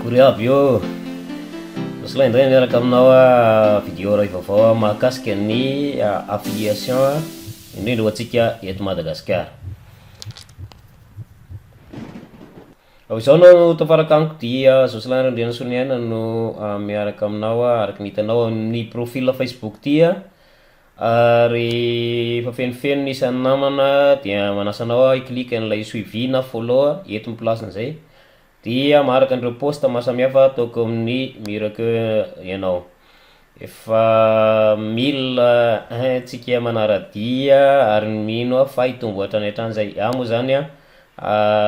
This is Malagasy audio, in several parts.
Akory aby ô! Jocelyn indray miaraka aminao a video iray vaovao mahakasika ny affiliation indrindra ho antsika eto Madagasikara. Ao izao no tafaraka amiko dia Jocelyn Randrianasoloniaina no miaraka aminao araka ny hitanao amin'ny profil Facebook ity Ary efa fenofeno ny isan'ny namana dia manasa anao aho hi-click an'ilay suivi na follow eto ny place-n'izay dia maharaka an'ireo post maro samihafa ataoko amin'ny Miracle ianao. Efa 1001 tsika manara-dia ary mino aho fa hitombo hatrany hatrany izay. Aho moa zany an,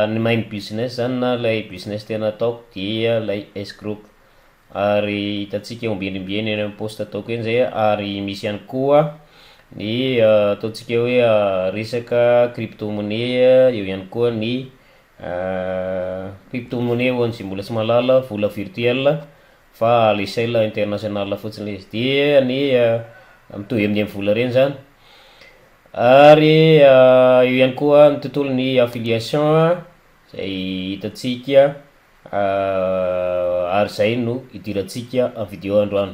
ny main business zany na ilay business tena ataoko dia ilay S group. Ary hitantsika ombieny ombieny eny amin'ny post ataoko eny zay ary misy ihany koa ny ataontsika hoe resaka crypto monnaie, eo ihany koa ny crypto monnaie ho an'izay mbola tsy mahalala vola virtuel fa à l'échelle internationale fotsiny le izy, dia ny mitovy amin'ny mvola ireny zany, ary eo ihany koa ny tontolon'ny affiliation zay hitantsika Ary izay no idirantsika amin'ny video androany.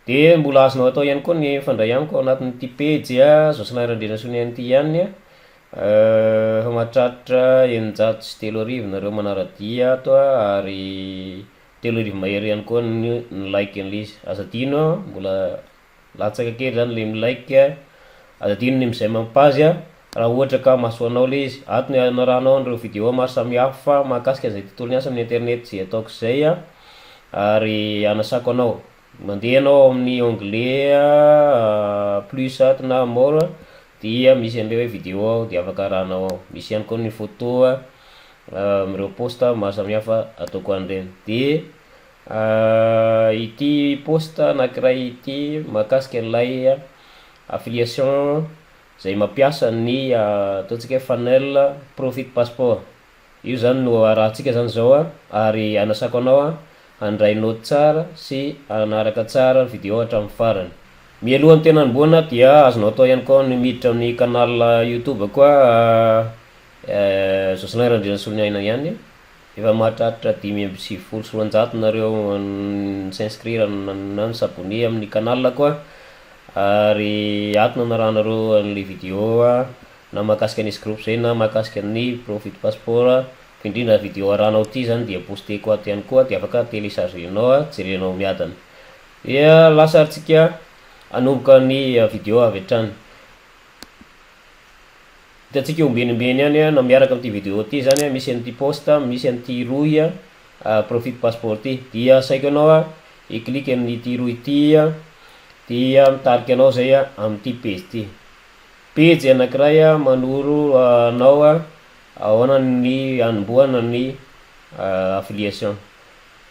Dia mbola azonao atao ihany koa ny mifandray amiko ao anatin'ity pejy Jocelyn Randrianasoniaina ity ihany. Efa mahatratra 3600 nareo manara-dia ato ary 3000 mahery ihany koa ny ni-like an'ilay izy. Aza adino mbola Latsaka kely zany le mi-like, aza adino ny mi-j'aime am page raha ohatra ka mahasoa anao le izy, ato ny hanarahanao an'ireo video maro samihafa mahakasika izay tontolon'ny asa amin'ny internet izay ataoko izay ary anasako anao, mandeha ianao ao amin'ny onglet plus ato na more dia misy an'ilay hoe video ao dia afaka arahanao ao, misy ihany koa ny photo amin'ireo post maro samihafa ataoko any ireny dia. Ity post anakiray ity mahakasika an'ilay affiliation izay mampiasa ny ataontsika hoe funnel profit passport, io zany no arahantsika zany zao a, ary anasako anao a handray note tsara sy hanaraka tsara ny video hatramin'ny farany. Mialohan'ny tena hanombohana dia azonao atao ihany koa ny miditra amin'ny canal youtube koa Jocelyn Randrianasoloniaina ihany. Efa mahatratra 295 nareo ni s'inscrire na ni s'abonner amin'ny canal ko ary ato no anarahanareo an'le vidéo na mahakasika ny S-group zay na mahakasika ny profit passeport fa indrindra vidéo arahanao ty zany dia posteko ato ihany koa dia afaka télécharger-nao jerenao miadana. Dia lasa ary tsika hanomboka ny vidéo avy hatrany. Hitantsika ombieny ombieny ihany na miaraka amin'ity vidéo ity zany misy an'ity post misy an'ity rohy profit passeport ity dia asaiko anao hi-clique amin'ity rohy ity dia mitarika anao zay amin'ity pejy ity. Pejy anankiray manoro anao ahoana ny hanombohana ny affiliation.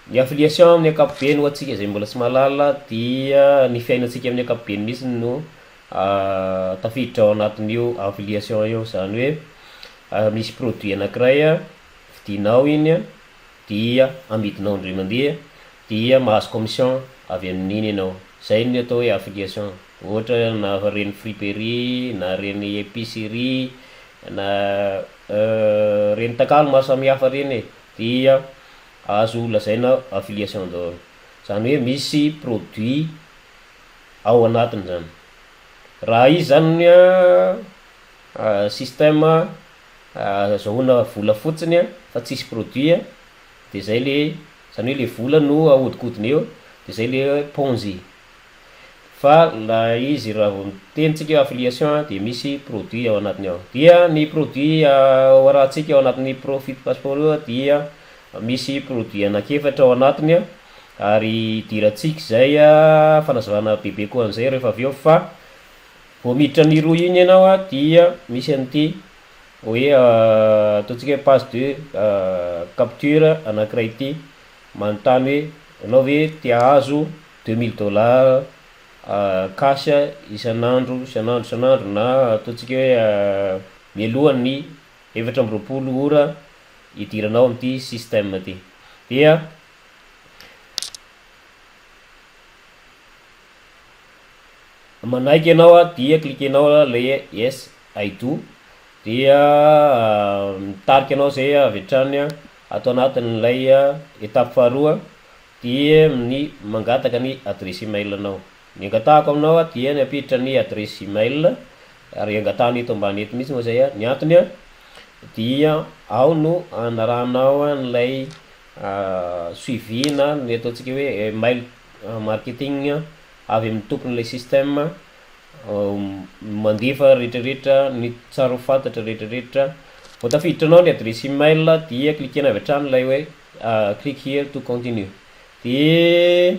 Ny affiliation amin'ny ankapobeny ho antsika izay mbola tsy mahalala dia ny fiainantsika amin'ny ankapobeny mihitsy no Tafiditra ao anatin'io affiliation io, izany hoe misy produit anankiray vidianao iny dia amidinao indray mandeha dia mahazo commission avy amin'iny ianao, izay ny atao hoe affiliation, ohatra na ireny friperie na ireny epicerie na ireny takalo maro samihafa ireny e, dia azo lazaina affiliation daholo, izany hoe misy produit ao anatiny zany. Raha izy zany an, système azahoana vola fotsiny an, fa tsisy produit an, de zay le, zany hoe le vola no ahodikodina eo, de zay le hoe ponzi. Fa la izy raha vao miteny tsika hoe affiliation de misy produit ao anatiny ao. Dia ny produit ho arahantsika ao anatin'ny profit passeport io dia misy produit anakiefatra ao anatiny an. Ary hidirantsika izay fanazavana bebe koa an'izay rehefa avy eo fa vao miditra ny rohy iny ianao dia misy an'ity hoe ataontsika hoe page de capture anankiray ity manontany hoe ianao ve te hahazo 2000 dollars cash isan'andro isan'andro isan'andro na ataontsika hoe mialohan'ny 24 ora hidiranao amin'ity système ity dia Manaiky ianao dia cliquer-nao le yes I do dia mitarika anao zay avy hatrany. Ato anatin'ilay étape faharoa dia ny mangataka ny adresse email anao. Ny angatahako aminao dia ny ampiditra ny adresse email ary angatahana eto ambany eto mihitsy moa zay. Ny antony dia ao no anarahanao an'ilay suivi na ny ataontsika hoe mail marketing avy amin'ny tompon'ilay système mandefa rehetrarehetra ny tsara ho fantatra rehetrarehetra. Vao tafiditra anao ny adresse email dia cliquena avy hatrany ilay hoe "click here to continue", de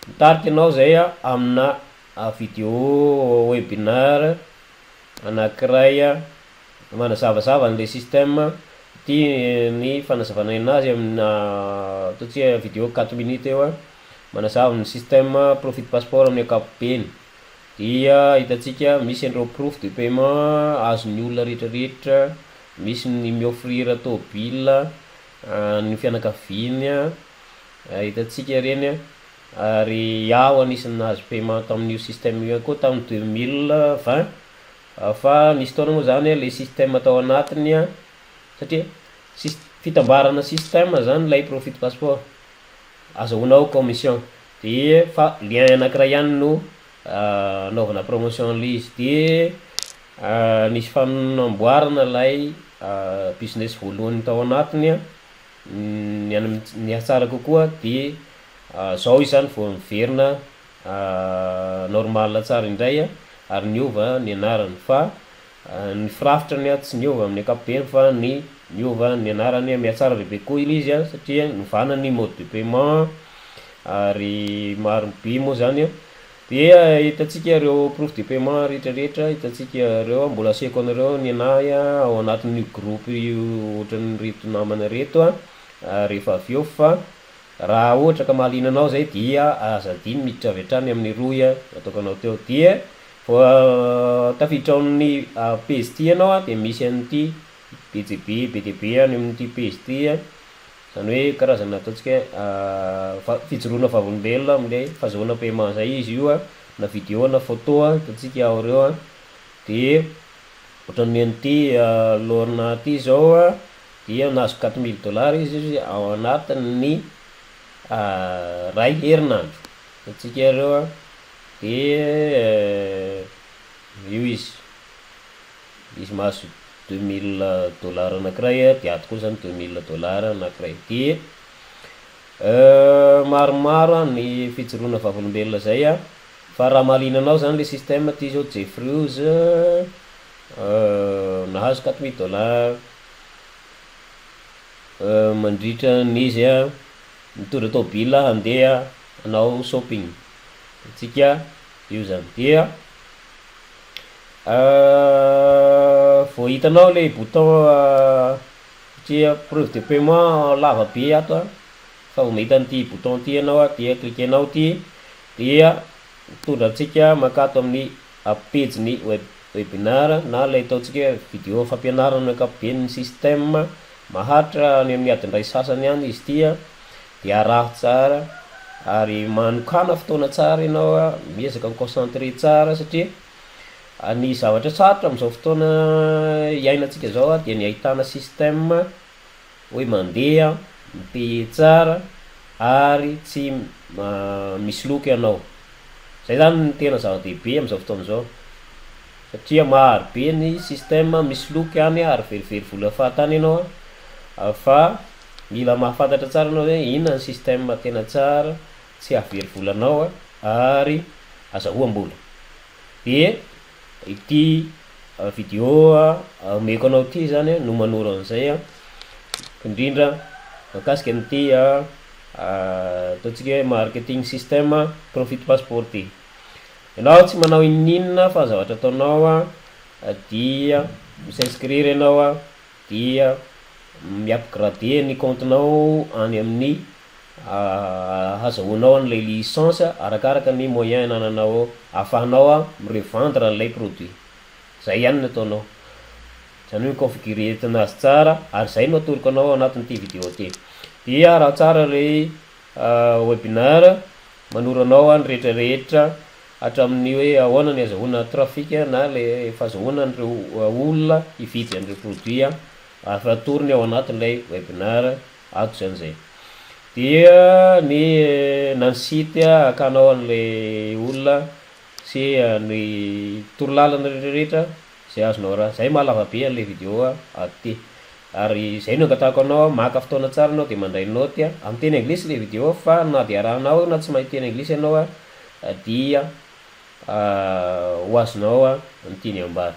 mitarika anao zay amina vidéo webinar anankiray manazavazava an'le système ty. Ny fanazavana anazy amina ataontsika vidéo 4 minutes eo manazava ny système Profit Passeport amin'ny ankapobeny, dia hitantsika misy an'ireo preuve de paiement azon'ny olona rehetrarehetra, misy ny mi-offrir tôbila ny fianakaviany hitantsika reny. Ary iaho anisan'ny nahazo paiement tamin'io système io ihany koa tamin'ny 2020, fa nisy fotoana moa zany le système tao anatiny satria fitambarana système zany lay Profit Passeport azahoanao commission, de fa lien anankiray ihany no anaovana promotion an'le izy. De nisy fanamboarana lay business voalohany tao anatiny ny nihatsara kokoa, de zao izy zany vao miverina normal tsara indray ary niova ny anarany, fa ny firafitrany tsy niova amin'ny ankapobeny fa ny niova ny anarany. Mihatsara bebe kokoa ily izy satria novana ny mode de paiement ary maro be moa zany. Dia hitantsika reo preuve de paiement rehetrarehetra hitantsika reo. Mbola asehoko anareo ny anahy ao anatin'io groupe io ohatran'reto namana reto rehefa avy eo. Fa raha ohatra ka mahaliana anao zay dia aza adino miditra avy hatrany amin'ny rohy ataoko anao teo. Dia vao tafiditra ao amin'ny page ty ianao de misy an'ity be de be, be de be any amin'ity page ty zany hoe karazana ataontsika hoe fijoroana vavolombelona am'le fahazahoana paiement zay izy io na vidéo na photo hitantsika ao reo. De ohatran'ny an'ity Lorna ty zao dia nahazo 4000 dollars izy ao anatin'ny ray herinandro, hitantsika reo. De io izy mahazo 2000 dollars anakiray de ato koa zany 2000 dollars anakiray. De maromaro ny fijoroana vavolombelona zay fa raha mahaliana anao zany le système ty zao, Jeffrews nahazo 4000 dollars mandritra n'izy mitondra tôbila handeha hanao shopping tsika io zany. Dia vao hitanao le bouton satria preuve de paiement lava be ato fa vao mahita an'ity bouton ty ianao dia cliquenao ty, dia mitondra antsika makato amin'ny pejiny webinar na lay ataontsika hoe vidéo fampianarana ankapobeny ny système. Maharitra any amin'ny adiny ray sasany any izy ty de araho tsara ary manokana fotoana tsara ianao miezaka mi-concentré tsara, satria ny zavatra sarotra am'izao fotoana iainantsika zao de ny ahitana système hoe mandeha mi-paye tsara ary tsy misoloky ianao. Zay zany ny tena zava-dehibe am'izao fotoana zao, satria maro be ny système misoloky any ary verivery vola fahatany ianao fa mila mahafantatra tsara anao hoe inona ny système tena tsara tsy hahavery volanao ary azahoam-bola. De ity vidéo omeko anao ty zany no manoro an'izay indrindra mahakasika an'ity ataontsika hoe marketing système Profit Passport ty. Ianao tsy manao inoninona fa zavatra ataonao dia mi-s'inscrire ianao dia mi-upgrader ny compte-nao any amin'ny ahazahoanao an'ilay licence arakaraka ny moyen anananao ahafahanao mi-revendre an'ilay produit. Zay ihany no ataonao, zany hoe mi-configurer anazy tsara, ary zay no atoroko anao anatin'ity vidéo ty. Dia raha tsara lay webinar manoro anao ny rehetrarehetra hatramin'ny hoe ahoana ny azahoana trafic na le fahazahoana an'ireo olona hividy an'ireo produit. Efa atorony ao anatin'ilay webinar ato zany zay. Dia ny na ny site hakanao an'ilay olona sy ny torolalana rehetrarehetra zay azonao raha zay maha lava be an'ilay video ato ty. Ary zay no angatahako anao, maka fotoana tsara anao de mandray naoty amin'ny teny anglisy ilay video fa na de arahanao na tsy mahay teny anglisy ianao dia ho azonao ny tiany ambara.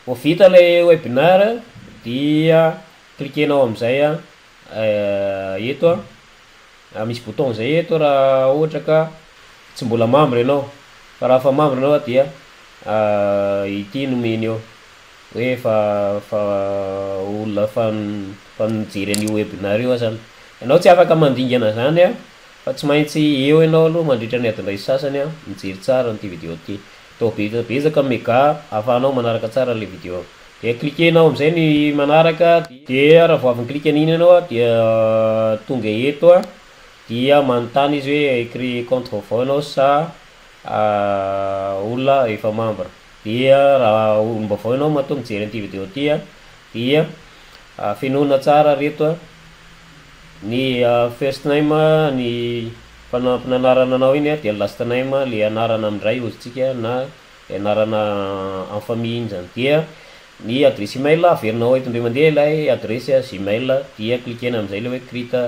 Vao vita ilay webinar dia cliquer-nao amin'izay eto an, misy bouton zay eto raha ohatra ka tsy mbola membre ianao, fa raha efa membre ianao dia ity no omeny eo hoe efa efa olona efa efa nijery an'io webinar io aho zany, ianao tsy afaka mandingana zany an fa tsy maintsy eo ianao aloha mandritra ny adiny iray sy sasany an mijery tsara an'ity video ity. Atao betsabetsaka ny mega ahafahanao manaraka tsara an'ilay video. Dia cliquer-nao amin'izay ny manaraka. Dia raha vao avy ni-cliquer an'iny ianao dia tonga eto dia manontany izy hoe hi-créer compte vaovao ianao sa olona efa membre. Dia raha olom-baovao ianao matoa mijery an'ity video ity dia fenoina tsara reto ny first name ny fanampin'anarana anao iny dia ny last name le anarana amin-dray hozy tsika na le anarana en famille iny zany dia ny adresse email averinao eto indray mandeha ilay adresse gmail dia cliquena amin'izay le hoe create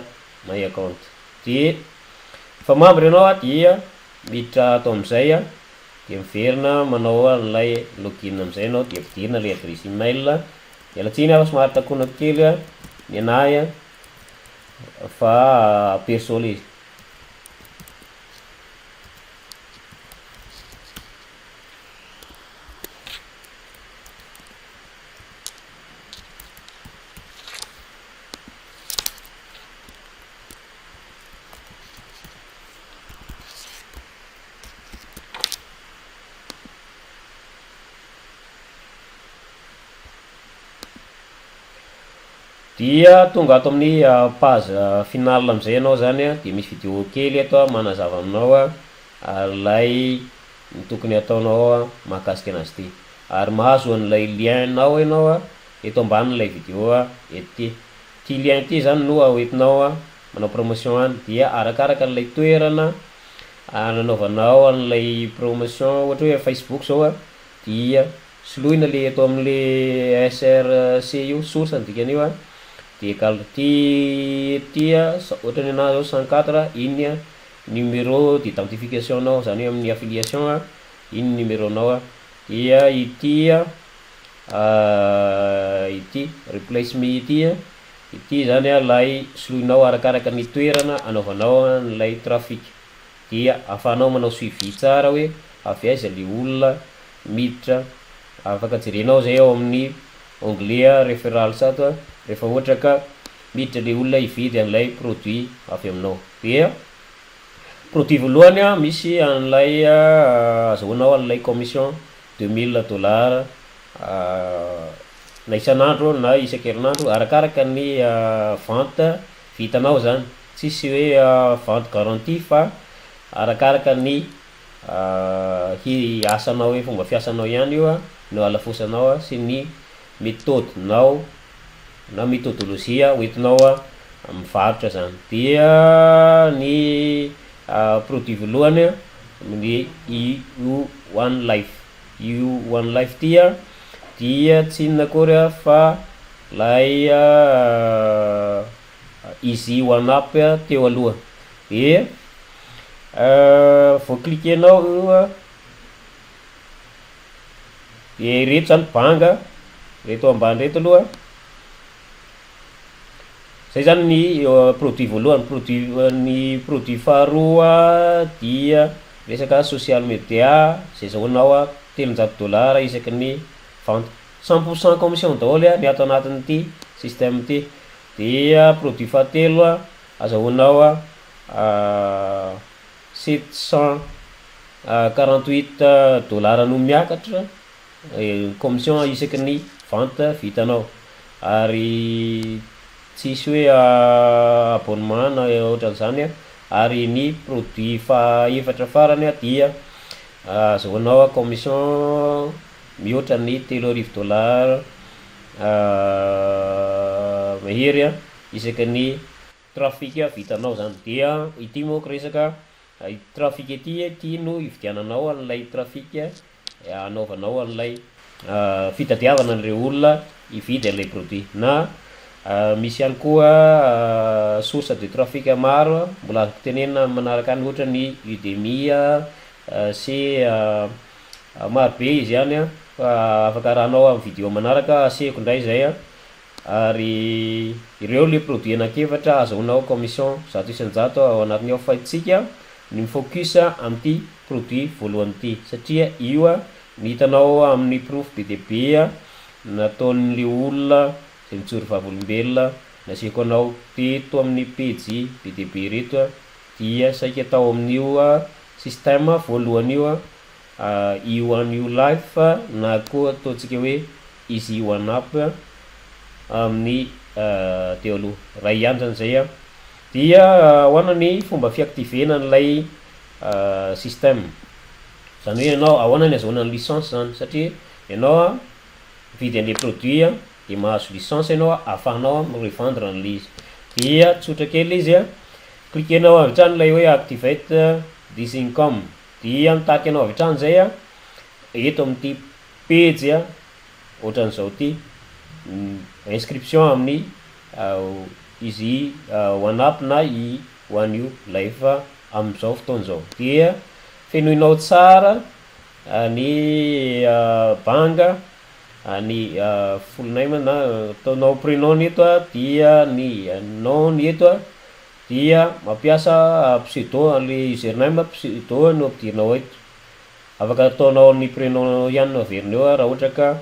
my account dia efa membre ianao dia miditra ato amin'izay dia miverina manao an'ilay login amin'izay ianao dia ampidirina ilay adresse email. Miala tsiny aho fa somary takonako kely ny anahy fa perso le izy. Dia tonga ato amin'ny page finale amin'izay ianao zany a, dia misy video kely eto manazava aminao ilay ny tokony hataonao mahakasika anazy ity. Ary mahazo an'ilay lien-nao ianao eto ambanin'ilay video eto ity. Ity lien ity zany no hoentinao manao promotion any, dia arakaraka an'ilay toerana nanaovanao an'ilay promotion, ohatra hoe Facebook zao a, dia Soloina le eto amle SRC io, source ny dikan'io a, de egal ty ty a, ohatra ny anahy zao 104 iny a numéro d'identification nao zany hoe amin'ny affiliation a, iny ny numéro nao a, dia ity a ity replace me ity a, ity zany a lay soloinao arakaraka ny toerana anaovanao an'ilay trafic, dia ahafahanao manao suivi tsara hoe avy aiza le olona miditra, afaka jerenao zay ao amin'ny onglet referrals ato rehefa ohatra ka miditra le olona hividy an'ilay produit avy aminao. Dia produit voalohany misy an'ilay azahoanao an'ilay commission 2000 dollars na isan'andro na isan-kerinandro arakaraka ny vente vitanao zany, tsisy hoe vente garantie fa arakaraka ny Hi asanao hoe fomba fiasanao ihany io no halafosanao sy ny methode-nao na methodologie hoentinao mivarotra zany. Dia ny produit voalohany ny io one life, io one life ty dia tsy inona akory fa lay easy one up teo aloha. Dia Vao cliquer-nao io an, dia ireto zany banga, ireto ambany ireto aloha, zay zany ny produit voalohany, produit ny produit faharoa dia resaka social media zay azahoanao 300 dollars isaky ny vente, 100 % commission daholo ny ato anatin'ity système ity, dia produit fahatelo an azahoanao 748 dollars no miakatra commission isaky ny vente vitanao ary tsisy hoe abonnement na ohatran'izany ary ny produit fahaefatra farany dia azahoanao commission mihoatra ny 3000 dollars. mahery isaky ny trafic vitanao zany. Dia ity moa ko resaka trafic ity, ty no ividiananao an'ilay trafic anaovanao an'ilay fitadiavana an'ireo olona hividy an'ilay produit. Na misy ihany koa source de trafic maro mbola azoko tenenina manaraka any, ohatra ny Udemy sy marobe izy ihany fa afaka arahanao amy vidéo manaraka asehoko indray zay. Ary ireo le produit anankiefatra ahazoanao commission 100% ao anatiny ao, fa itsika ny mi-focus am'ty produit voalohany ity, satria io ny hitanao amin'ny preuve be de be nataon'le olona zay mijoro vavolombelona nasehoko anao teto amin'ny pejy be de be reto dia saika atao amin'io système voalohany io, io an'io Life na koa ataontsika hoe Easy One Up amin'ny teo aloha ray ihany zany zay. Dia ahoana ny fomba fi-activena an'ilay système zany, hoe ianao ahoana ny azahoana ny licence zany? Satria ianao mividy an'le produit de mahazo licence ianao ahafahanao mi-revendre an'le izy. Dia tsotra kely izy: cliquenao avy hatrany lay hoe "Activate this income", dia mitariky anao avy hatrany zay eto amin'ity pejy ohatran'izao ty, inscription amin'ny Easy One Up na i One You Life am'izao fotoana zao. Dia fenoinao tsara ny banga ny full name na ataonao prénom ny eto dia ny nom ny eto dia mampiasa pseudo le username, pseudo no ampidirinao eto. Afaka ataonao ny prénom ihany no averina eo raha ohatra ka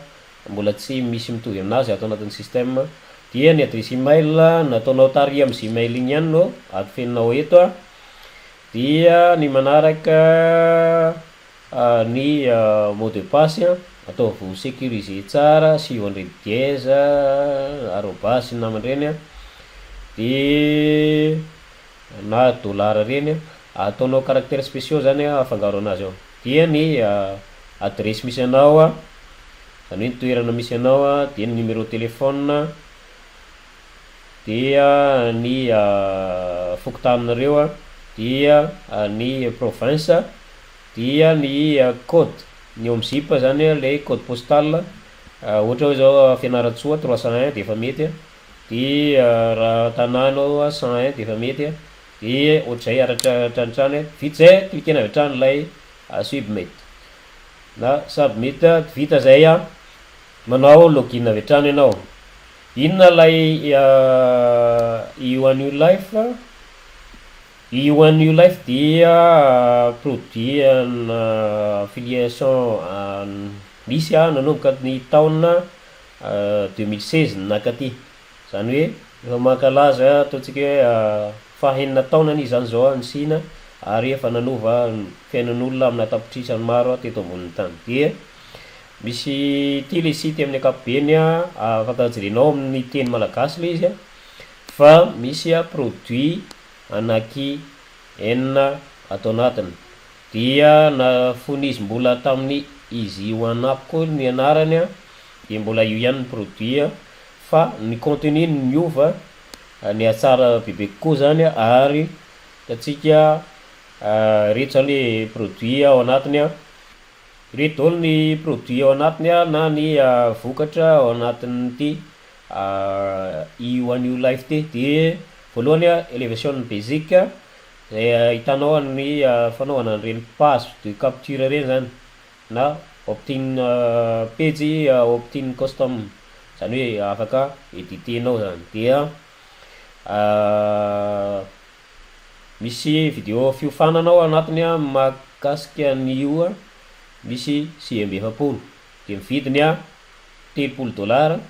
mbola tsy misy mitovy aminazy ato anatin'ny système. Dia ny adresse email nataonao tary amy Gmail igny ihany no afenonao eto. Dia ny manaraka, ny mot de passe ataovy sécurisé tsara, asio an'ireny dièse, arobase sy ny namany reny de na dollar reny, ataonao caractère spéciaux zany afangaro anazy ao. Dia ny adresse misy anao zany hoe ny toerana misy anao dia ny numéro téléphone, dia ny fokontaninareo dia ny province, dia ny code ny eo amy zip zany, le code postal, ohatra hoe zao Fianarantsoa 301 de efa mety de raha Tanà anao 101 de efa mety de ohatr'izay aratranitrany. Vita zay, cliquena avy hatrany lay submit na submit. Vita zay manao login avy hatrany ianao. Inona lay io an'io Life io? An'io Life dia produit na affiliation misy nanomboka ny taona 2016 nakaty, zany hoe efa mankalaza ataontsika hoe fahenina taonany izy zany zao nisina, ary efa nanova fiainan'olona amina tapitrisany maro teto ambonin'ny tany. Dia misy ty le site amin'ny ankapobeny afaka jerenao amin'ny teny malagasy le izy fa misy produit anaky enina atao anatiny. Dia na fony izy mbola tamin'ny Easy One Up koa ny anarany de mbola io ihany ny produit fa ny contenu no miova, ny atsara bebe kokoa zany. Ary hitantsika reto zany le produit ao anatiny reto daholo, ny produit ao anatiny na ny vokatra ao anatin'ity io an'io Life ty. De voalohany Elevation Basic, zay ahitanao ny fanaovana an'ireny page de capture reny zany na opt-in, page opt-in custom, zany hoe afaka éditenao zany. Dia misy vidéo fiofanana ao anatiny mahakasika an'io misy 49, de ny vidiny 30 dolara.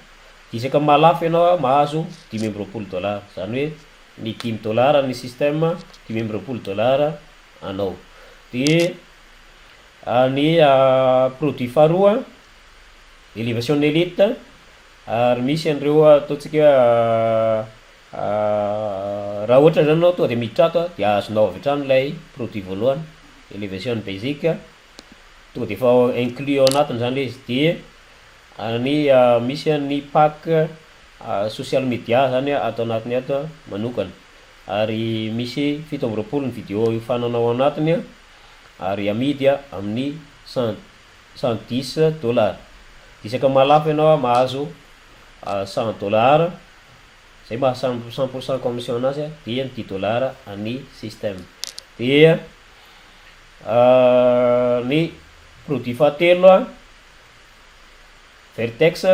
Isaka mahalafo ianao mahazo 25 dolara, zany hoe ny 5 dolara ny système, 25 dolara anao. De ny produit faharoa, Elevation Elite, ary misy an'ireo ataontsika hoe raha ohatra zany anao tonga de miditra ato de azonao avy hatrany ilay produit voalohany, Elevation Basic, tonga de efa inclus ao anatiny zany le izy. De ny misy ny pack social media zany ato anatiny ato manokana, ary misy 27 ny video hiofanana ao anatiny, ary amidy amin'ny 110 dollars. Isaka mahalafo ianao mahazo 100 dollars zay maha 100% commission anazy, dia ny 10 dollars any système. Dia ny produit fahatelo Vertex,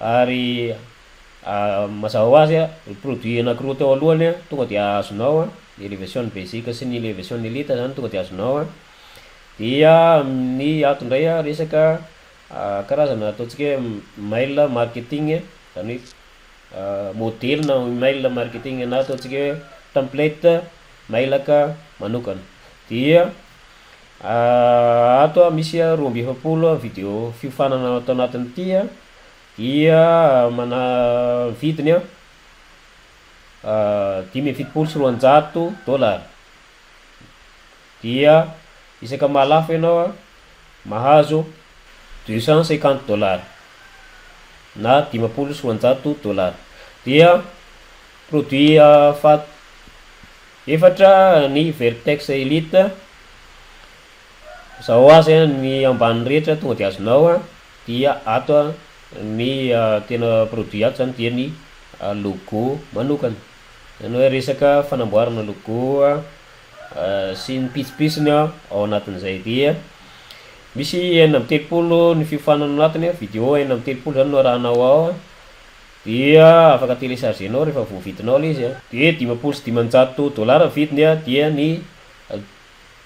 ary mazava ho azy ny produit anakiroa teo alohany tonga de azonao, ny Elevation Basic sy ny Elevation Elite zany tonga de azonao. Dia ny ato ndray resaka karazana ataontsika hoe mail marketing, zany hoe modely na email marketing na ataontsika hoe template mailaka manokana. Dia ato misy 42 video fiofanana ato anatin'ity, dia mana vidiny 275 dollars. Dia isaka mahalafo ianao mahazo 250 dollars na 250 dollars. Dia produit faha efatra, ny Vertex Elite, zao azy ny ambany rehetra tonga de azonao. Dia ato ny tena produit ato zany dia ny logo manokana, zany hoe resaka fanamboarana logo sy ny pitsopitsony ao anatin'izay. Dia misy 36 ny fiofanana anatiny, video 36 zany no arahanao ao, dia afaka téléchargenao rehefa voavidinao le izy. De 550 dollars vidiny, dia ny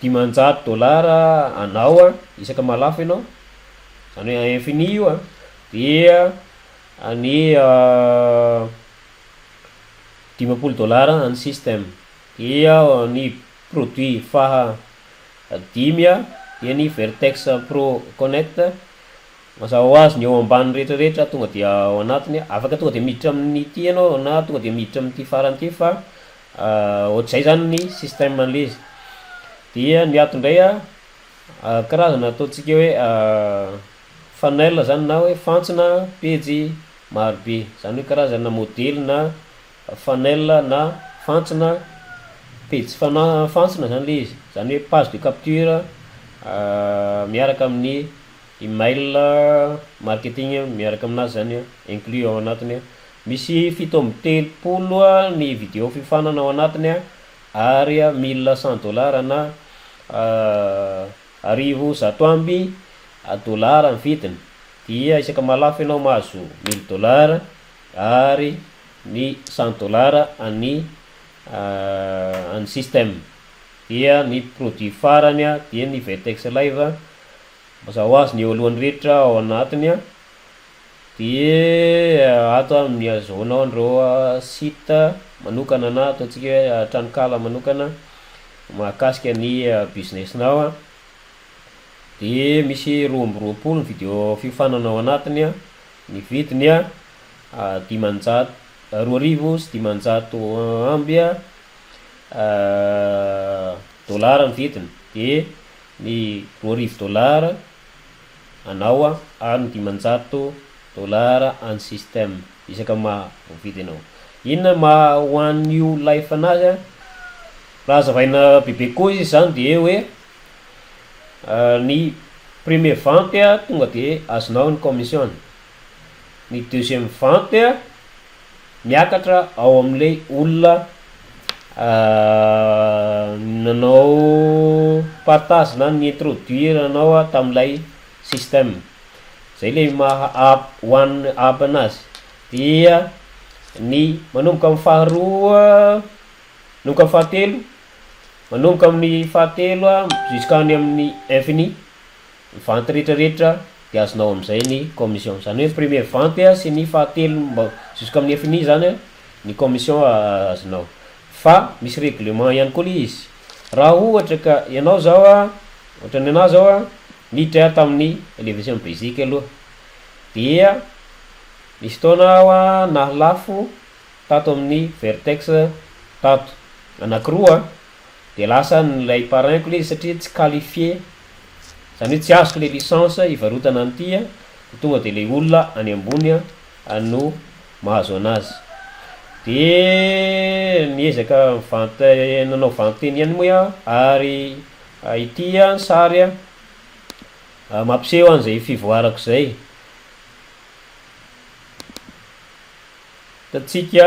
500 dollars anao isaka mahalafo ianao, zany hoe infini io, dia ny 50 dollars any système. Dia ny produit faha dimy dia ny Vertex Pro Connect. Mazava ho azy, ny eo ambany rehetrarehetra tonga dia ao anatiny, afaka tonga de miditra amin'ity ianao na tonga de miditra amin'ity farany ity, fa ohatr'izay zany ny système an'le izy. Dia ny ato indray karazana ataontsika hoe funnel zany na hoe fantsona pejy marobe, zany hoe karazana modely na funnel na fantsona pejy fana- fantsona zany le izy, zany hoe page de capture miaraka amin'ny email marketing miaraka aminazy zany inclus ao anatiny. Misy 37 ny video fiofanana ao anatiny, ary 1100 dollars na 1100 dollars ny vidiny. Dia isaka mahalafo ianao mahazo 1000 dollars, ary ny 100 dollars any système. Dia ny produit farany dia ny Vertex Live. Mazava ho azy, ny eo alohany rehetra ao anatiny. De ato ny azahoanao an'ireo site manokana na ataontsika hoe tranokala manokana mahakasika ny business-nao. De misy 22 ny video fiofanana ao anatiny, ny vidiny 500, 502 amby dollars ny vidiny, de ny 2000 dollars anao ary ny 500 dollars any système isaka maha voavidy anao. Inona maha ho an'io life anazy? Raha hazavaina bebe koa izy zany, de hoe ny premier vente tonga de azonao ny commission, ny deuxième vente miakatra ao am'le olona nanao partage na ny introduire anao tam'ilay système zay le maha up one up anazy. Dia ny manomboka amy faharoa, manomboka amy fahatelo, manomboka amin'ny fahatelo jusqu'any amin'ny infini vente rehetrarehetra, de azonao am'izay ny commission, zany hoe premier vente sy ny fahatelo mba jusqu'à amin'ny infini zany ny commission azonao. Fa misy règlement ihany koa le izy. Raha ohatra ka ianao zao ohatra ny anahy zao niditra tamin'ny Elevation Basic aloha, dia misy fotoana aho nahalafo tato amin'ny Vertex tato anakiroa, de lasa nilay parrain-ko le izy satria tsy qualifié, zany hoe tsy azoko le licence hivarotana an'ity, de tonga de le olona any ambony no. mahazo anazy. De niezaka nivente nanao vente teny ihany moa aho ary ity ny sary mampiseho an'izay fivoarako zay. Hitantsika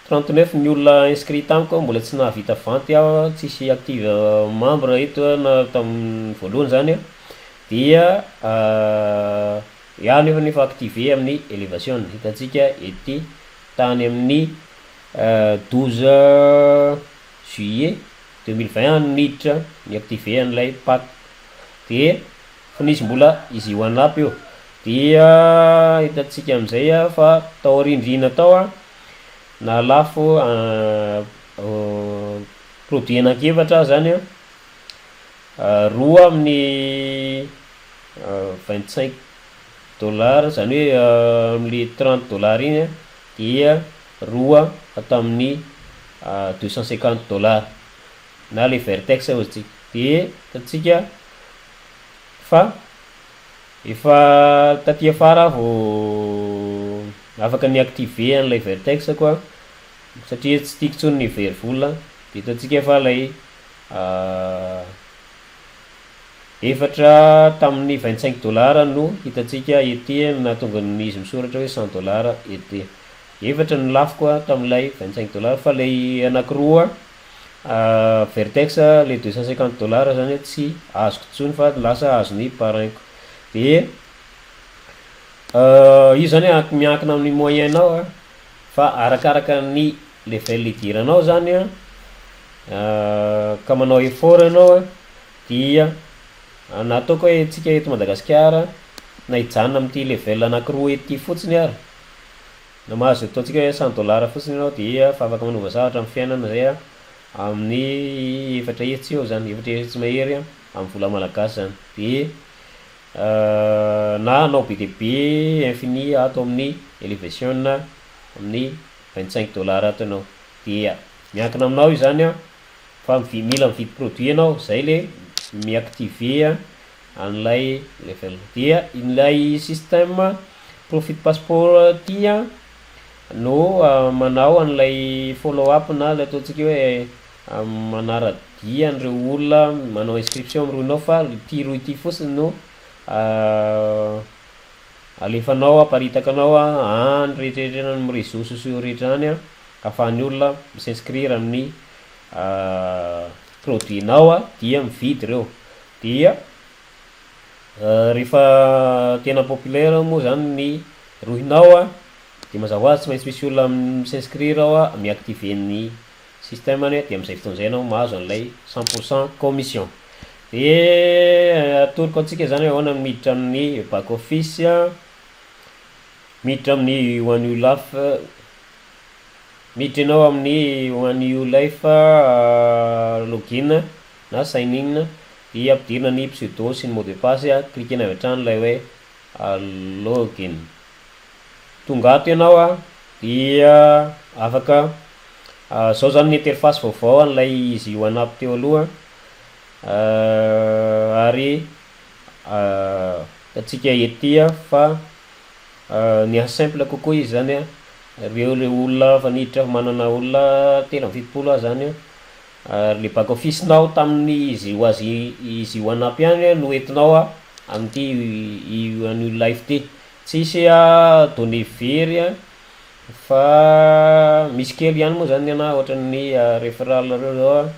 39 ny olona inscrit tamiko, mbola tsy nahavita vente aho, tsisy active membre eto na tamin'ny voalohany zany dia iaho nefa nefa activé amin'ny Elevation. Hitantsika ety tany amin'ny 12 juillet 2020 aho no niditra ni-activé an'ilay pack, de fony izy mbola Easy One Up io. Dia hitantsika amizay fa tao aoriandriana tao a nahalafo produit anankiefatra aho zany a, roa amin'ny 25 dollars, zany hoe am'le 30 dollars igny a, dia roa tamin'ny 250 dollars na le Vertex hozy tsika. De hitantsika fa efa taty afara aho vao afaka ni-activé an'ilay Vertex koa satria tsy tiako intsony ny very vola. De hitantsika fa lay efatra tamin'ny 25 dollars no hitantsika ety, nahatonga izy misoratra hoe 100 dollars ety. Efatra no lafoko a tamin'ilay 25 dollars, fa lay anakiroa Vertex le 250 dollars zany tsy azoko intsony fa lasa azon'ny parrain-ko. De io zany miankina amin'ny moyen-nao a, fa arakaraka ny level idiranao zany a ka manao effort anao a, dia na ataoko hoe tsika eto Madagasikara na hijanona am'ty level anakiroa ety fotsiny ary na mahazo ataontsika hoe 100 dollars fotsiny anao, dia fa afaka manova zavatra amy fiainana zay a amin'ny 400 eo zany, 400 mahery a amy vola malagasy zany. De na hanao be de be infini ato amin'ny Elevation amin'ny 25 dollars ato ianao, dia miankina aminao io zany a, fa mila mividy produit ianao zay le mi-activer an'ilay level. Dia ilay système Profit Passport ty a no manao an'ilay follow up na le ataontsika hoe manara-dia an'ireo olona manao inscription amy rohinao, fa ty rohy ty fotsiny no alefanao, aparitaka anao a any rehetrarehetra any amy réseaux sociaux rehetra any a ahafahan'ny olona mi-s'inscrire amin'ny produit-nao a, dia mividy reo. Dia rehefa tena populaire moa zany ny rohinao a, de mazava hoazy tsy maintsy misy olona mi-s'inscrire ao a, mi-activer ny système any, de am'izay fotoana zay anao mahazo an'ilay 100 % commission. De atoroko antsika zany hoe ahoana miditra amin'ny back office a, miditra amin'ny One U Life, miditra ianao amin'ny One U Life, login na sign in, dia ampidirina ny pseudo sy ny mot de passe a, cliquena avy hatrany lay hoe login. Tonga ato ianao a, dia afaka zao zany ny interface vaovao an'ilay Easy One Up teo aloha, ary hitantsika ety a fa niha simple kokoa izy zany a. Reo le olona fa niditra, fa manana olona 73 aho zany a, ary le back office-nao tamin'ny izy ho azy Easy One Up ihany no entinao a am'ty One U Life ty. Tsisy a données very a, fa misy kely ihany moa zany ny anahy, ohatran'ny referral reo zao a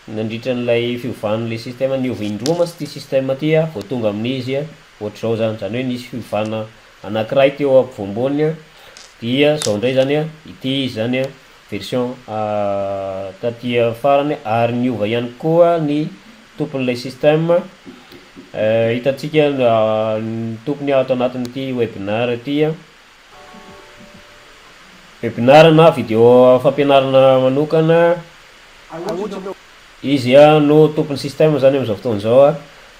nandritra an'ilay fiovan'le système. Niova indroa mantsy ty système ty a vao tonga amin'izy a ohatr'izao zany, zany hoe nisy fiovana anankiray teo ampovoamboniny a, dia zao ndray zany a ity izy zany a version taty farany. Ary niova ihany koa ny tompon'ilay système, hitantsika ny tompony ato anatin'ity webinar ty a, webinar na vidéo fampianarana manokana. Izy a no tompon'ny système zany am'izao fotoana zao a,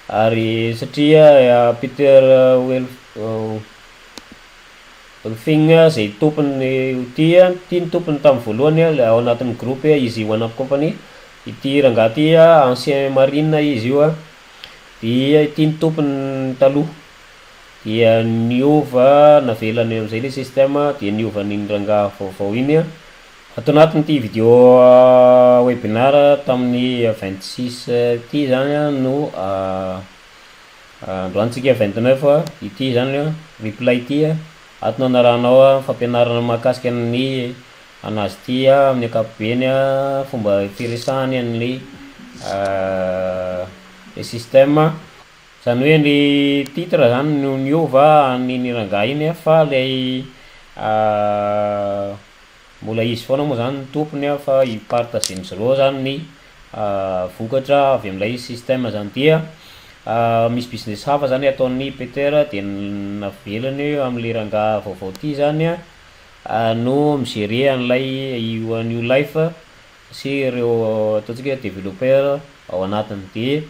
ary satria Peter Welfing zay tompony ty a, ty ny tompony tamy voalohany a, le ao anatin'ny groupe Easy One Up Company ity rangahy ty a, ancien marine izy io a, dia ity ny tompony taloha. Dia niova, navelany am'izay le système, dia niova an'iny rangahy vaovao iny a. Ato anatin'ity vidéo webinar tamin'ny 26 ty zany a no androantsika 29 ity zany a, replay ty a. Ato no anarahanao a fampianarana mahakasika ny anazy ty a amin'ny ankapobeny a, fomba firesahany an'le le système. Zany hoe ny titre zany no niova an'iny rangahy iny a, fa lay mbola izy foana moa zany ny tompony a, fa ipartagen'izy zareo zany ny vokatra avy am'ilay système zany. Dia misy business hafa zany ataon'ny Peter, de navelany am'le rangahy vaovao ty zany a no migérer an'ilay io New Life sy ireo ataontsika hoe développeur ao anatiny. De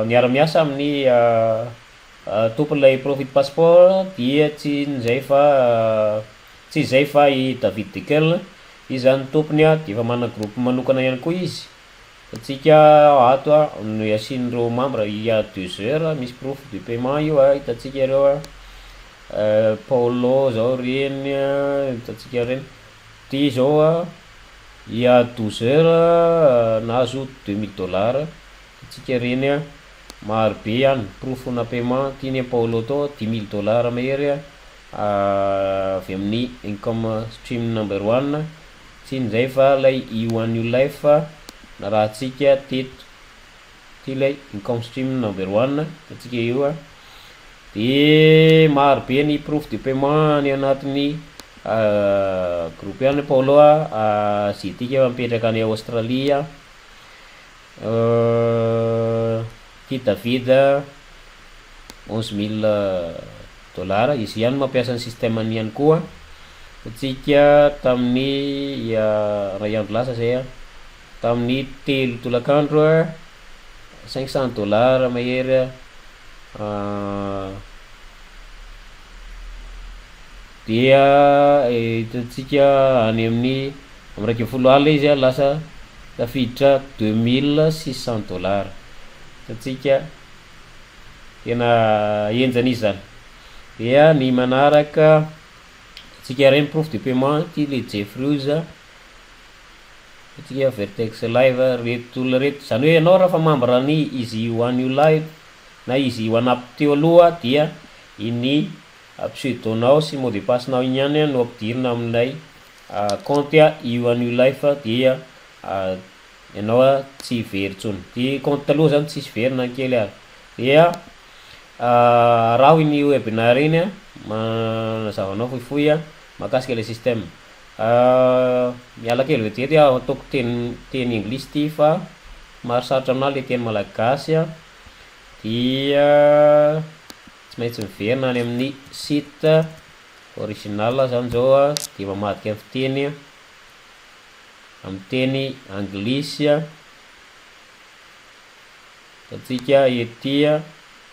miara-miasa amin'ny tompon'ilay Profit Passport, dia tsy ino zay fa tsy zay fa i David Dekel izy zany tompony a, de efa manana groupe manokana ihany koa izy atsika ato a, no asian'ireo membre. Il y a 2 heures misy proof de paiement io a, hitantsika ireo a, Paulo zao reny a, hitantsika reny ty zao a, il y a 12 heures nahazo 2000 dollars tsika reny a. Maro be any proof na paiement ty ny Paulo tao, 10 000 dollars mahery a avy amin'ny income stream number one, tsy ino zay fa lay E1 New Life narahantsika teto ty, lay income stream number one atsika io a. De maro be ny proof de paiement any anatin'ny groupe ihany. Paulo a, asiatique, mipetraka any Australie ty. David, 11 000 dollars, izy ihany mampiasa ny système any ihany koa atsika tamin'ny 1 andro lasa zay a, tamin'ny 3 tolakandro a, 500 dollars mahery a. Dia hitantsika any amin'ny amy 11 alina izy a lasa tafiditra 2600 dollars hitantsika, tena enjana izy zany. Dia ny manaraka atsika reny proof de paiement ty le Jeffrews atsika, Vertex Live, reto olona reto zany hoe ianao raha fa membre ny izy One New Life na izy One Up teo aloha, dia iny pseudonao sy mot de passe-nao iny ihany no ampidirina amin'ilay compte a One New Life, dia ianao a tsy very intsony ty compte taloha zany, tsisy very na kely ary. Dia raha iny webinar iny a manazava anao fohifohy a mahakasika le système. Miala kely vetivety aho, ataoko teny anglisy ty fa maro sarotra aminahy le teny malagasy a, dia tsy maintsy miverina any amin'ny site original zany zao a, de mamadika ny fiteny amy teny anglisy a. Atsika etya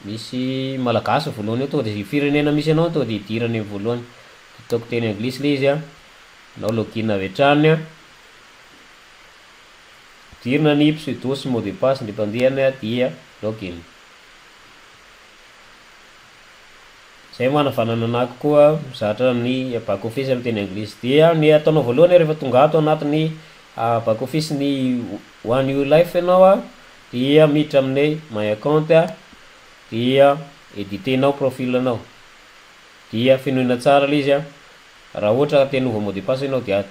misy malagasy voalohany eo, tonga de zay firenena misy anao tonga de idirany amy voalohany. Ataoko teny anglisy le izy a, anao login avy hatrany a, ampidirina ny pseudo sy mot de passe ndre mpandehany a, dia login zay. Manavanana anahy kokoa mizatra ny back office amy teny anglisy. Dia ny ataonao voalohany rehefa tonga ato anatin'ny back office ny One New Life ianao a, dia miditra amin'ny my account a, dia éditenao profil anao, dia fenoina tsara le izy a. Raha ohatra te hanova mot de passe ianao, de ato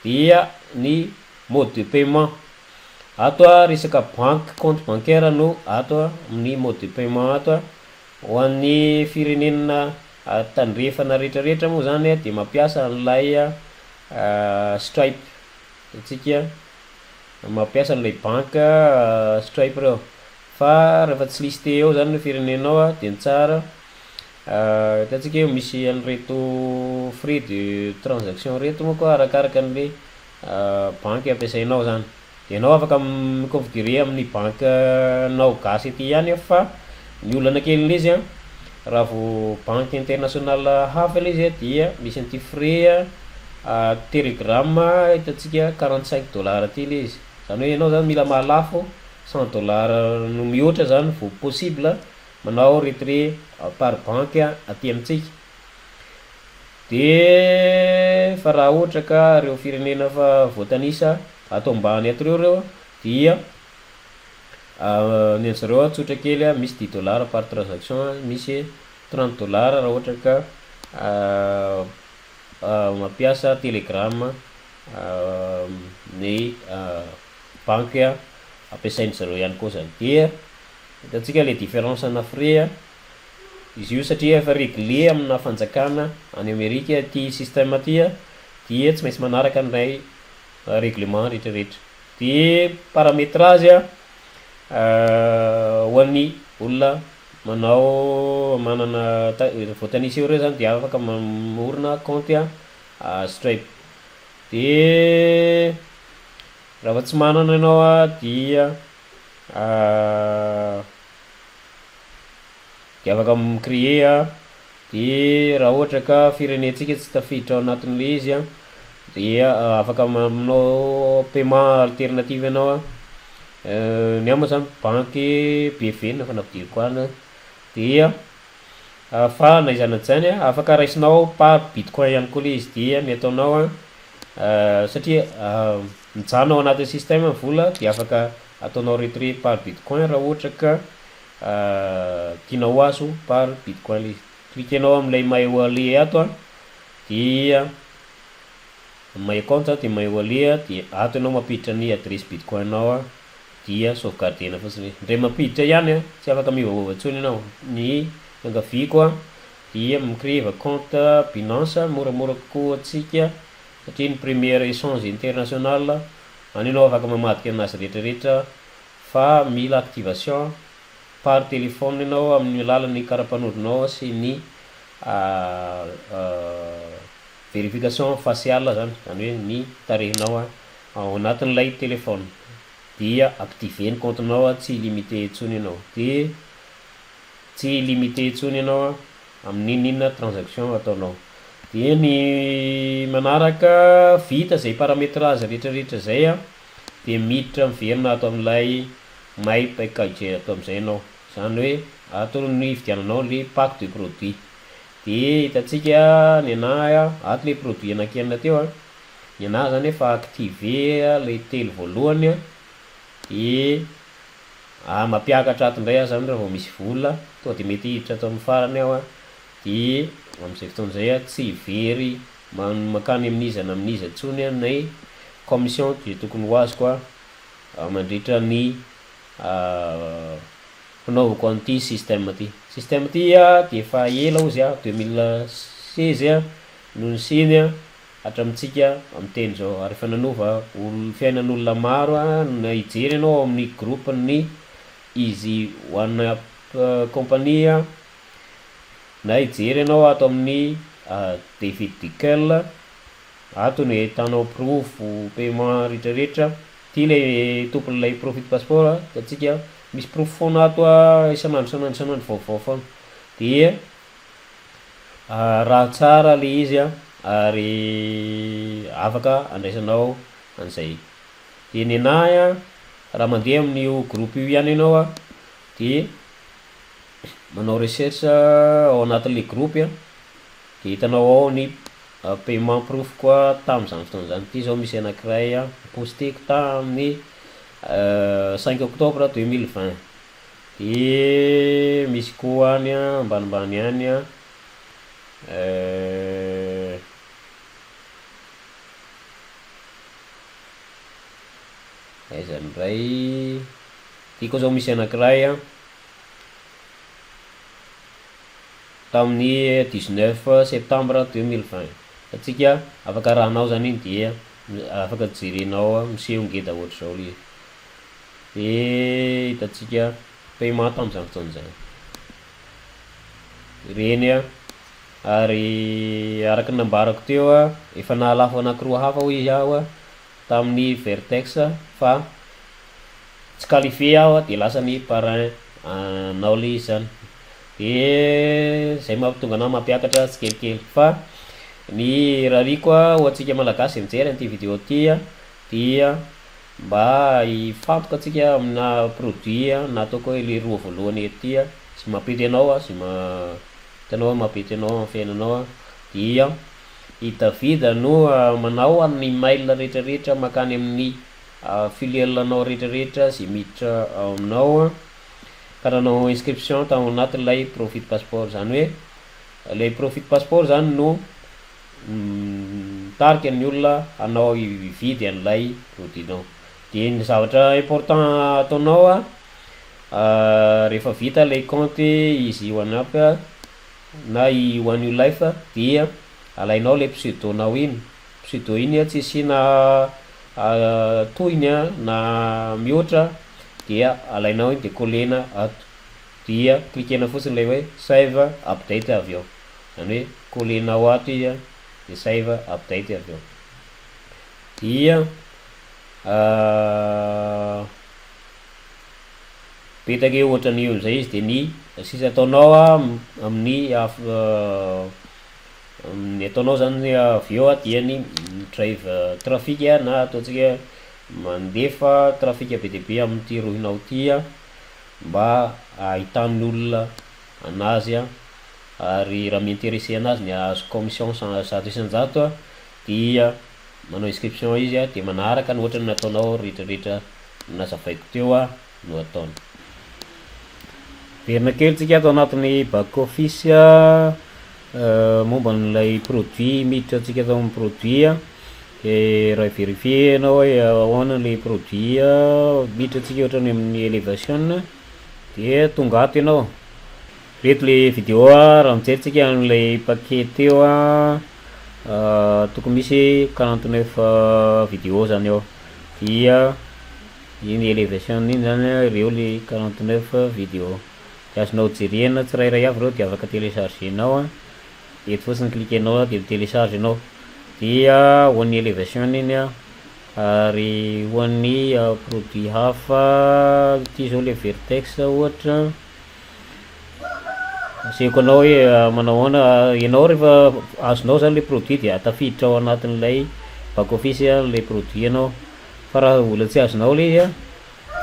dia ny mode de paiement ato a, resaka banque, compte bancaire no ato a amin'ny mode de paiement ato a. Ho an'ny firenena tandrefana rehetrarehetra moa zany a de mampiasa an'ilay Stripe atsika, mampiasa an'ilay banque Stripe reo, fa rehefa tsy listé eo zany ny firenenao a, de ny tsara hitantsika hoe misy an'ireto frais de transaction reto moa koa arakaraka an'le banque ampiasainao zany. De anao afaka miconfigurer amin'ny banque nao gasy aty ihany a, fa ny olana kelin'le izy a, raha vao banque international hafa le izy a, dia misy an'ity frais a Telegram hitantsika 45 dollars ty le izy. Zany hoe ianao zany mila mahalafo 100 dollars no mihoatra zany vao possible. manao retrait par banque aty amintsika. De fa raha ohatra ka reo firenena fa voatanisa ato ambany ato reo reo dia ny an'zareo a tsotra kely a, misy 10 dollars par transaction, misy 30 dollars raha ohatra ka mampiasa Telegram ny banky ampiasainy zareo ihany koa zany. Dia hitantsika le différence ana frais a izy io, satria efa réglé amina fanjakana any Amerika ty système ty a, dia tsy maintsy manaraka an'ilay règlement rehetrarehetra. De paramétrage a, ho an'ny olona manao manana voatanisa eo reo zany de afaka mamorona compte a Stripe. De raha vao tsy manana anao a dia de afaka mi-créer a. De raha ohatra ka firenentsika tsy tafiditra ao anatin'le izy a, dia afaka manao paiement alternative ianao a. Ny ahy moa zany banky BV no efa nampidiriko any dia fa na iza na zany a, afaka raisinao par bitcoin ihany koa le izy. Dia ny ataonao a, satria mijanona ao anatin'ny système ny vola, de afaka ataonao retrait par bitcoin raha ohatra ka tianao ho azo par bitcoin le izy. Cliquenao am'lay my wallet ato a, dia my account, de my wallet, de ato ianao mampiditra ny adresy bitcoin-nao a, dia sauvegardena fotsiny. Ndray mampiditra ihany a, tsy afaka miovaova intsony ianao. Ny fiangaviako a, dia mi-créer compte Binance, moramora kokoa atsika satria ny première échange international any ianao afaka mamadika anazy rehetrarehetra, fa mila activation par téléphone ianao amin'ny alalan'ny karapanondronao sy ny vérification faciale zany, zany hoe ny tarehinao a ao anatin'ilay téléphone, dia activer ny compte-nao a, tsy limité intsony ianao, de tsy limité intsony ianao a amin'inon'inona transaction ataonao. De ny manaraka, vita zay paramétrage rehetrarehetra zay a, de miditra miverina ato amin'ilay my package ato am'izay ianao, zany hoe ato ny vidiananao le pack de produit. De hitantsika ny anahy a ato le produit anankienina teo a. Ny anahy zany efa activé le telo voalohany a, de mampiakatra ato indray aho zany raha vao misy vola tonga de mety hiditra ato amin'ny farany aho a. De am'izay fotoana zay a, tsy very mankany amin'iza na amin'iza intsony a ny commission de tokony ho azoko a mandritra ny fanaovako an'ity système ty. Système ty a de efa ela ozy a, 2016 a no nisiny a hatramitsika amy zao, ary efa nanova olo fiainan'olona maro a. Na hijery ianao ao amin'ny groupe ny Easy One Up compagnie a, na hijery ianao ato amin'ny David Dickel ato ny ahitanao porofo paiement rehetrarehetra. Ty le tompon'ilay Profit Passport atsika, misy porofo foana ato a, isan'andro isan'andro isan'andro vaovao foana. Dia raha tsara le izy a, ary afaka andraisanao an'izay. De ny anahy a, raha mandeha amin'io groupe io ihany ianao a, de manao recherche ao anatin'le groupe a, de hitanao ao ny paiement proof koa tam'izany fotoana zany. Ty zao misy anankiray a posteko tamin'ny 5 octobre 2020, de misy koa any a ambanimbany any a, aiza ndray ty koa zao misy anankiray a tamin'ny 19 septembre 2020 atsika afaka arahanao zany iny, dia afaka jerenao a, miseho ngeda ohatry zao le izy, de hitantsika paiement tam'izany fotoana zany reny a. Ary araky ny nambarako teo a, efa nahalafo anankiroa hafa hoy izy aho a tamin'ny Vertex, fa tsy qualifié aho a, de lasa ny parrain anao le izy zany. De zay mahatonga anah mampiakatra tsikelikely. Fa ny rariko a ho antsika malagasy mijery an'ity vidéo ty a, dia mba hifantoka atsika amina produit a, na ataoko hoe le roa voalohany eto ty a. zay mampety anao a, zay hitanao hoe mampety anao amin'ny fiainanao a, dia i David no manao ny mail rehetrarehetra mankany amin'ny filiale-nao rehetrarehetra zay miditra ao aminao a, ka nanao inscription tao anatin'ilay Profit Passeport. Zany hoe lay Profit Passeport zany no mitarika ny olona hanao hividy an'ilay produit-nao. De ny zavatra important ataonao a, rehefa vita lay compte Easy One Up na i One You Life, dia alainao le pseudo-nao iny, pseudo iny a tsy asiana tohiny a na mihoatra, dia alainao iny de collena ato, dia cliquena fotsiny lay hoe save update avy eo, zany hoe collenao ato izy a de save update avy eo, dia mipetaka eo ohatran'io am'izay izy. De ny sisa ataonao a amin'ny ny ataonao zany avy eo a, dia ny mi-drive trafic na ataontsika mandefa trafic be dia be amin'ity rohinao ty a, mba ahitan'ny olona anazy a, ary raha mi-intéressé anazy ny ahazo commission 100% a, dia manao inscription izy a, de manaraka ny ohatrany nataonao rehetrarehetra nazavaiko teo a no ataony. Verina kely tsika ato anatin'ny back office a, momba n'ilay produit. Miditra atsika atao amin'ny produit a, de raha vérifier anao hoe ahoana le produit a, miditra atsika ohatrany amin'ny elevation, de tonga ato ianao, reto le vidéo a. Raha mijery tsika an'ilay paquet teo a, tokony misy 49 vidéo zany ao, dia iny elevation iny zany a, reo le 49 vidéo de azonao jerena tsirairay avy reo, de afaka téléchargenao a, eto fotsiny cliquenao a de mi-télécharge anao. Dia ho an'ny elevation iny a, ary ho an'ny produit hafa ty zao, le vertex ohatra, asehoko anao hoe manao ahoana ianao rehefa azonao zany le produit, de tafiditra ao anatin'ilay back office le produit anao. Fa raha mbola tsy azonao le izy a,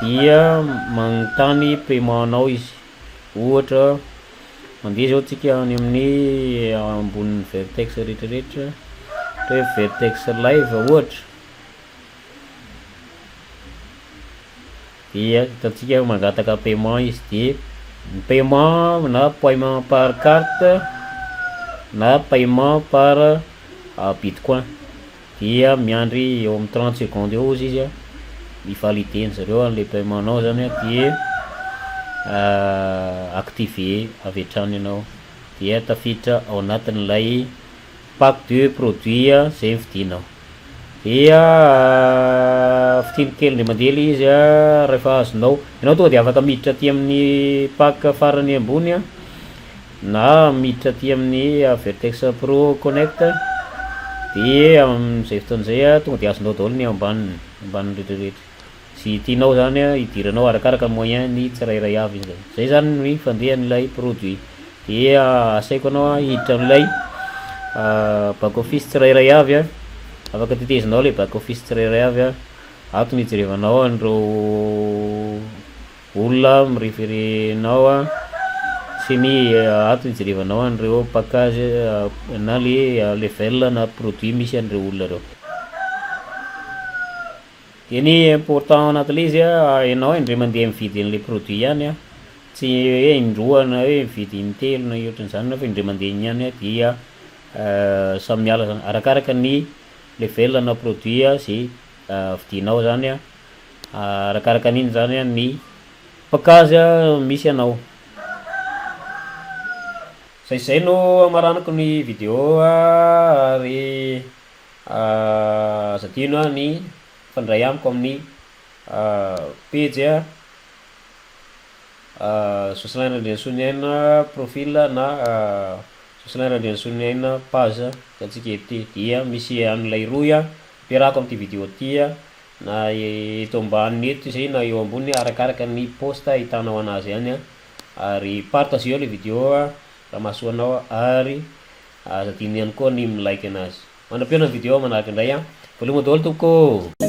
dia magnontany paiement anao izy. Ohatra, mandeha zao tsika any amin'ny ambonin'ny vertex rehetrarehetra, ohatra hoe vertex live ohatra, dia hitantsika mangataka paiement izy, de ny paiement na paiement par carte na paiement par bitcoin, dia miandry eo amy 30 secondes eo ozy izy a, mi-valider zareo an'le paiement nao zany a, de activé avy hatrany ianao, dia tafiditra ao anatin'ilay pack de produit zay mividinao. Dia fitiny kely ndray mandeha le izy a, rehefa azonao ianao tonga de afaka miditra aty amin'ny pack farany ambony a, na miditra aty amin'ny vertex pro connect, de am'izay fotoana zay a tonga de azonao daholo ny ambaniny ambaniny rehetrarehetra sy tianao zany a idiranao, arakaraka moyen ny tsirairay avy izy zay. Zay zany ny fandehan'ilay produit. Dia asaiko anao a hiditra amin'ilay back office tsirairay avy a, afaka tetezinao le back office tsirairay avy a. Ato ny ijerevanao an'ireo olona mi-référenao a, sy ny ato ijerevanao an'ireo package na le level na produit misy an'ireo olona reo. De ny important anatin'le izy a, ianao indray mandeha mividy an'le produit ihany a, tsy hoe indroa na hoe mividy intelo na ohatran'izany fa indray mandeha iny ihany a, dia samy miala zany arakaraka ny level na produit a zay vidinao zany a, arakaraka an'iny zany a ny package misy anao. Zay zay no amaranako ny vidéo a, ary aza adino a ny mifandray amiko amin'ny pejy a Jocelyn Randrianasoniaina profil na Jocelyn Randrianasoniaina page hitantsika eto ty, dia misy an'ilay rohy a ampiarahako am'ty vidéo ty a, na eto ambaniny eto zay na eo amboniny, arakaraka ny poste ahitanao anazy ihany a. Ary partageo le vidéo a raha mahasoa anao, ary aza adino ihany koa ny mi-like anazy. Mandra-pihaona ny vidéo manaraka indray a, veloma daholo tompoko.